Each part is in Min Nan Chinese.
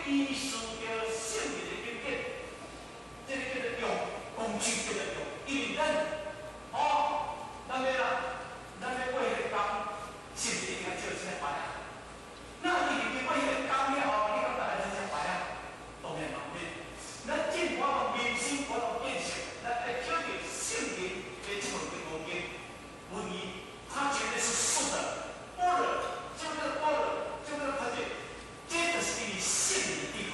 伊需要聖靈的經典，這個叫做用工具，叫做用，因為咱哦，咱欲啦，咱欲過彼個工，是毋是一定愛照這個牌啊？那伊入去過彼個工了後，你感覺愛這隻牌啊？當然嘛免。咱進我的民心，我的變成，咱愛靠著聖靈的這份的工具，文義，它絕對是素的，般若，這個般若，這個他就，這就是因為聖靈的智慧，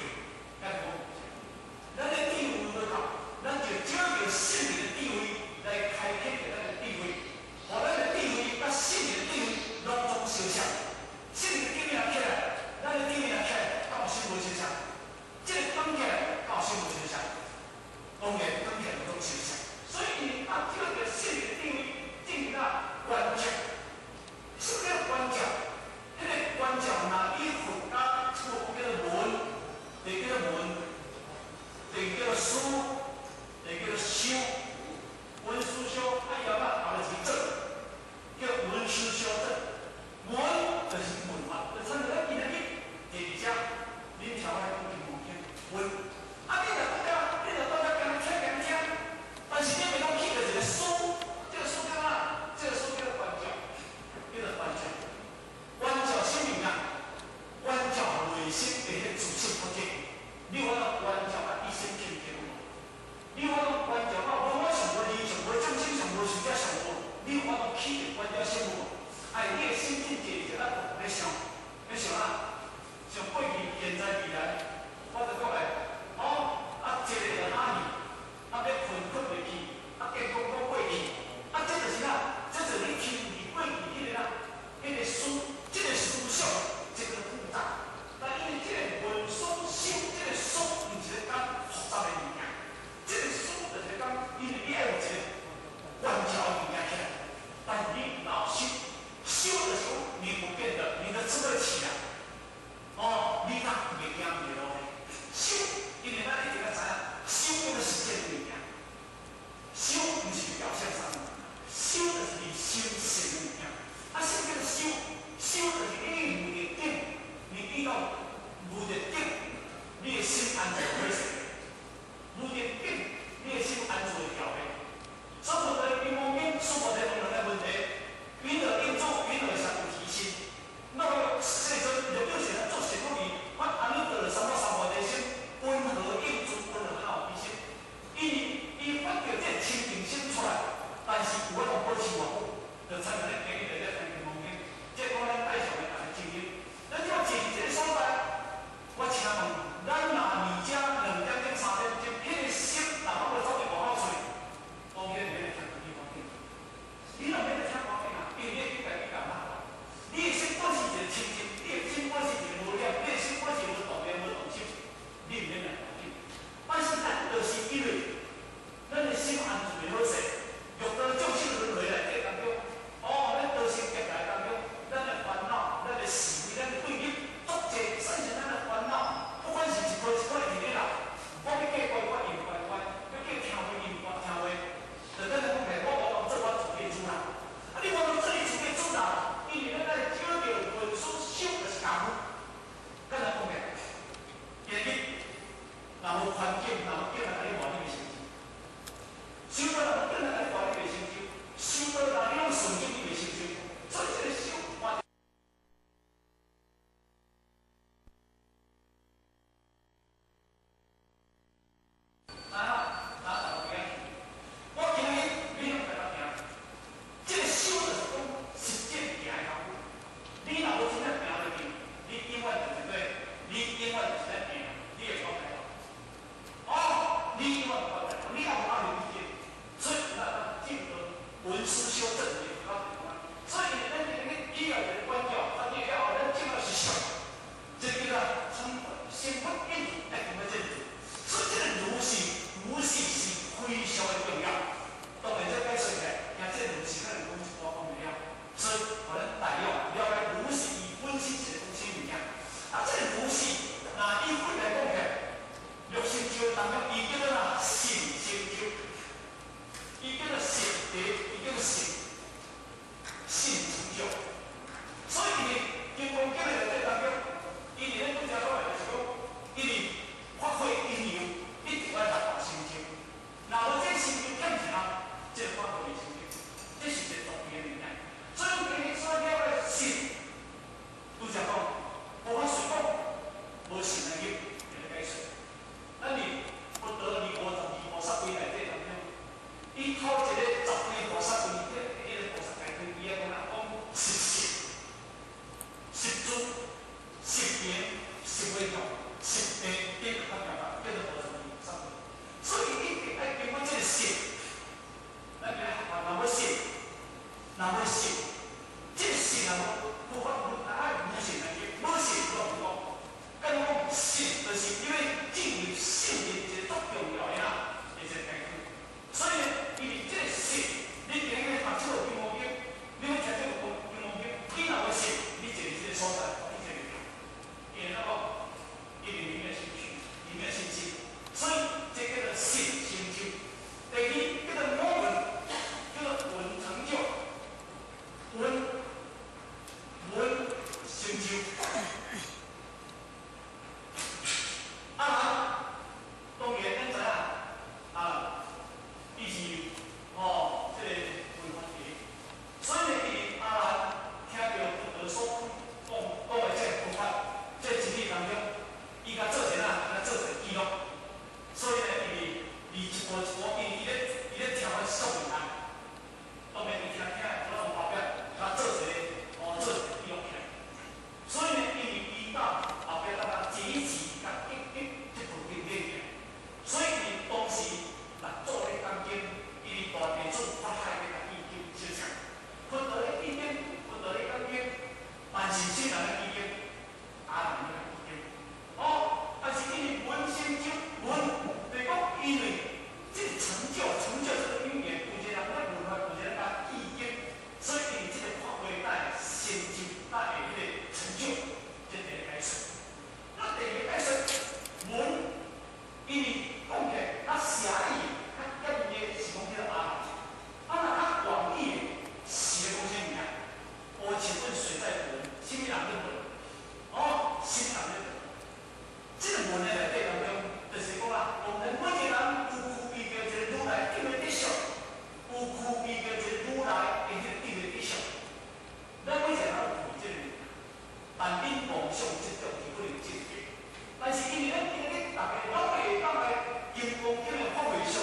剛經的法會上，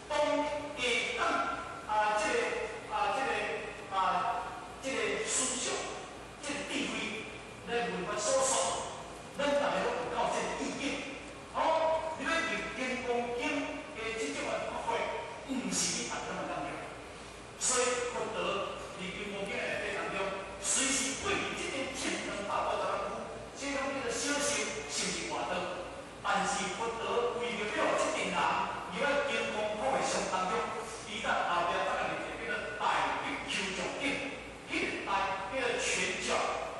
當下講啊，這個啊，這個啊，這個思想，這個智慧來聞法所說，咱逐个攏有夠這個意見。哦，你欲入金剛經的這種的法會，毋是你逐個攏當入。所以佛陀佇金剛經內底當中，隨時對這個1280區，這種叫做小乘，甚至外道。但是佛陀為著欲予這陣人入來金剛法會上當中，伊在後壁再來一個叫做大比丘眾頂，彼個大叫做權巧，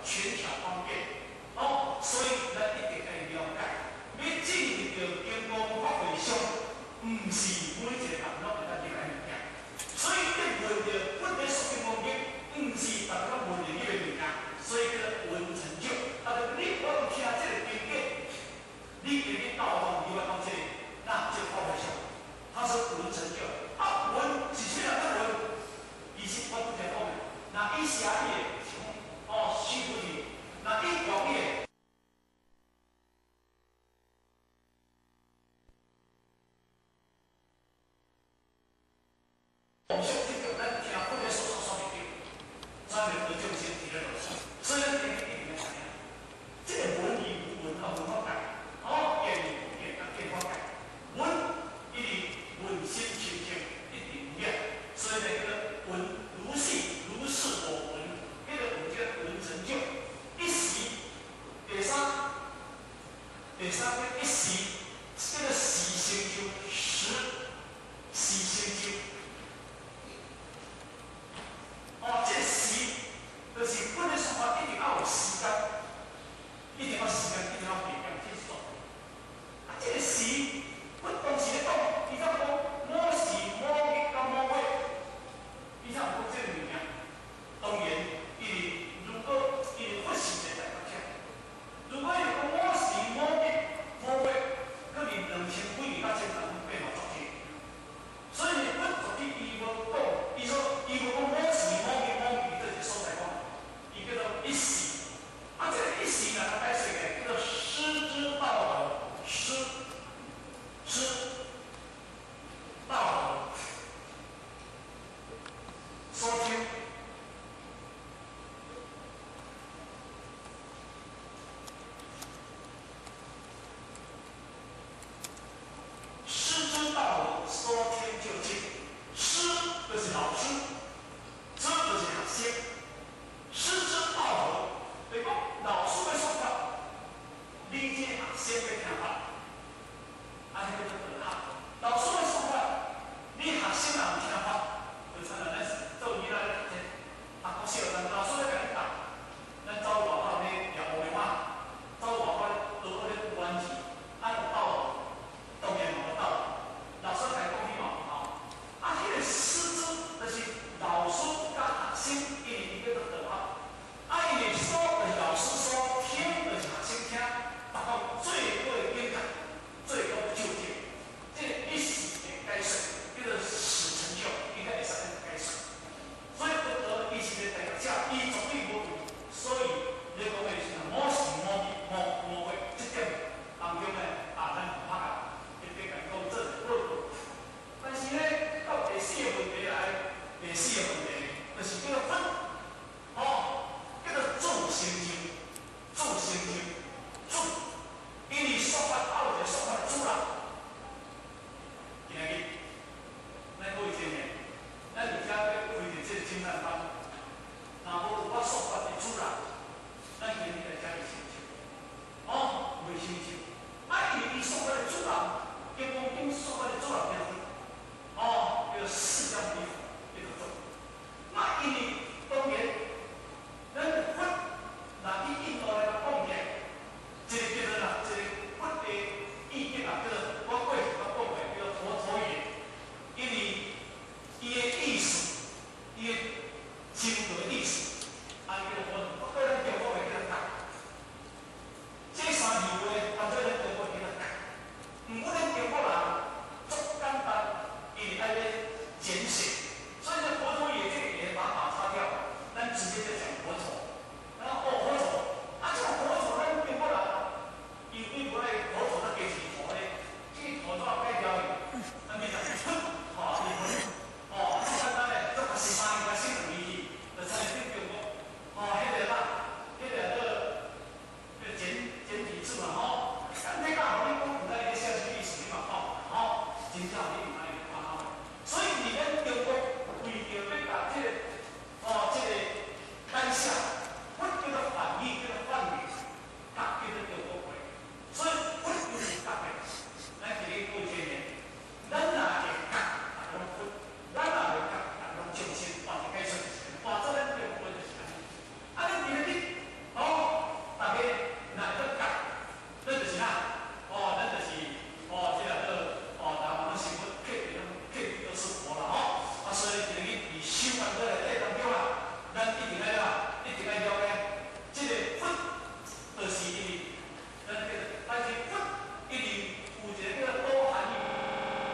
權巧方便。哦，所以咱一定愛了解，欲進入著金剛法會上，毋是每一個人攏會當入來物件。所以你聞著佛咧說金剛經，毋是逐個攏聞著彼個物件，所以叫做聞成就。啊，就你我有聽這個經典，你會去到往入來到這個，那這個法會上，他說聞成就。啊，聞是啥人咧聞？其實我拄才講的，若伊寫伊的是講哦，須菩提，若伊講伊的。咱聽佛咧說說說袂著，專門得眾生佇咧落所以咱一定一定要知影，這個聞義有聞啊聞法界，哦，見義有見啊見法界，聞伊是聞心清淨，一定有影，所以呢叫做聞如是如是我聞，彼個聞叫聞成就，一時，第三，第三個一時，這個時成就，時時成就。哦，這個時就是佛咧說法，一定愛有時間，一定愛時間，一定愛地點去做。啊，這個時，佛當時咧講，伊才講某時某日佮某月，伊才有講這個物件。當然，伊如果伊佛是佇代表者，如果伊講某時某日某月，可能2000幾年到1810天。所以佛絕對伊無講，伊說伊無講某時某日某月佗一個所在講，伊叫做一時。啊，這個一時若較解釋嘅，叫做師之道德，師師道德所聽。師之道德，所聽究竟。師就是老師，知就是學生。師之道德，就是講老師欲說法，你這個學生欲聽法。